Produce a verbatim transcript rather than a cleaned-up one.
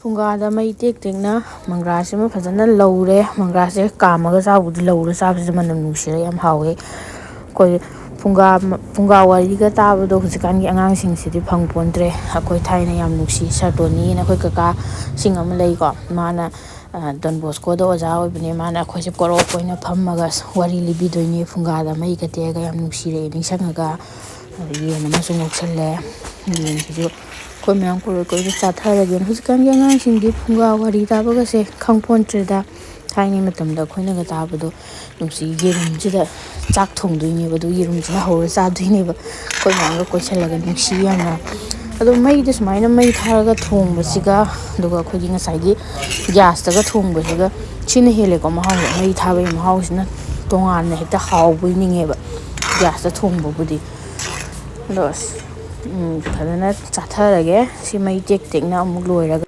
ꯐꯨꯡꯒꯥꯗ ꯃꯩ ꯇꯦꯛ ꯇꯦꯛꯅ ꯃꯪꯒ꯭ꯔꯥꯁꯤꯃ ꯐꯖꯅ ꯂꯧꯔꯦ꯫ ꯃꯪꯒ꯭ꯔꯥꯁꯦ ꯀꯥꯝꯃꯒ ꯆꯥꯕꯨꯗꯤ ꯂꯧꯔ ꯆꯥꯕꯁꯤꯗ ꯃꯅꯝ ꯅꯨꯡꯁꯤꯔ ꯌꯥꯝ ꯍꯥꯎꯋꯦ꯫ ꯑꯩꯈꯣꯏ ꯐꯨꯡꯒꯥ, ꯐꯨꯡꯒꯥ ꯋꯥꯔꯤꯒ ꯇꯥꯕꯗꯣ ꯍꯧꯖꯤꯛꯀꯥꯟꯒꯤ ꯑꯉꯥꯡꯁꯤꯡꯁꯤꯗꯤ ꯐꯪ ꯄꯣꯟꯇ꯭ꯔꯦ꯫ ꯑꯩꯈꯣꯏ ꯊꯥꯏꯅ ꯌꯥꯝ ꯅꯨꯡꯁꯤ꯫ ꯁꯥꯔ ꯇꯣꯅꯤꯅ ꯑꯩꯈꯣꯏ ꯀꯀꯥꯁꯤꯡ ꯑꯃ ꯂꯩꯀꯣ, ꯃꯥꯅ, ꯑ, ꯗꯣꯟ ꯕꯣꯁꯀꯣꯗ ꯑꯣꯖꯥ ꯑꯣꯏꯕꯅꯦ꯫ ꯃꯥꯅ ꯑꯩꯈꯣꯏꯁꯦ ꯀꯣꯔꯣꯛ ꯑꯣꯏꯅ ꯐꯝꯃꯒ ꯋꯥꯔꯤ ꯂꯤꯕꯤꯗꯣꯏꯅꯦ꯫ ꯐꯨꯡꯒꯥꯗ ꯃꯩꯒ ꯇꯦꯛꯑꯒ ꯌꯥꯝ ꯅꯨꯡꯁꯤꯔꯛꯑꯦ ꯅꯤꯡꯁꯤꯡꯉꯒ꯫ ꯑꯗ ꯌꯦꯟ ꯑꯃꯁꯨ ꯉꯧꯁꯜꯂꯦ꯫ ꯌꯦꯟꯁꯤꯁꯨ ꯑꯩꯈꯣꯏ ꯃꯌꯥꯝ ꯀꯣꯔꯣꯏ ꯀꯣꯔꯣꯏ ꯆꯥꯊꯔꯒꯦꯅ꯫ ꯍꯧꯖꯤꯛꯀꯥꯟꯒꯤ ꯑꯉꯥꯡꯁꯤꯡꯗꯤ ꯐꯨꯡꯒꯥ ꯋꯥꯔꯤ ꯇꯥꯕꯒꯁꯦ ꯈꯪ ꯄꯣꯟꯇ꯭ꯔꯦꯗ꯫ ꯊꯥꯏꯅꯒꯤ ꯃꯇꯝꯗ ꯑꯩꯈꯣꯏꯅꯒ ꯇꯥꯕꯗꯣ ꯅꯨꯡꯁꯤ꯫ ꯌꯦꯔꯨꯝꯁꯤꯗ ꯆꯥꯛ ꯊꯣꯡꯗꯣꯏꯅꯦꯕ, ꯑꯗꯨ ꯌꯦꯔꯨꯝꯁꯤꯅ ꯍꯧꯔ ꯆꯥꯗꯣꯏꯅꯦꯕ꯫ ꯑꯩꯈꯣꯏ ꯃꯌꯥꯝꯒ ꯀꯣꯏꯁꯜꯂꯒ ꯅꯨꯡꯁꯤ ꯌꯥꯝꯅ꯫ ꯑꯗꯣ ꯃꯩꯗ ꯁꯨꯃꯥꯏꯅ ꯃꯩ ꯊꯥꯔꯒ ꯊꯣꯡꯕꯁꯤꯒ, ꯑꯗꯨꯒ ꯑꯩꯈꯣꯏꯒꯤ ꯉꯁꯥꯏꯒꯤ ꯒ꯭ꯌꯥꯁꯇꯒ ꯊꯣꯡꯕꯁꯤꯒ, ꯁꯤꯅ ꯍꯦꯜꯂꯦꯀꯣ ꯃꯍꯥꯎꯁꯦ꯫ ꯃꯩ ꯊꯥꯕꯒꯤ ꯃꯍꯥꯎꯁꯤꯅ ꯇꯣꯉꯥꯟꯅ ꯍꯦꯛꯇ ꯍꯥꯎꯕꯣꯏ ꯅꯤꯡꯉꯦꯕ ꯒ꯭ꯌꯥꯁꯇ ꯊꯣꯡꯕꯕꯨꯗꯤ꯫ ꯑꯗꯣ ꯑꯁ, ꯎꯝ, ꯐꯖꯅ ꯆꯥꯊꯔꯒꯦ꯫ ꯁꯤ ꯃꯩ ꯇꯦꯛ ꯇꯦꯛꯅ ꯑꯃꯨꯛ ꯂꯣꯏꯔꯒ꯫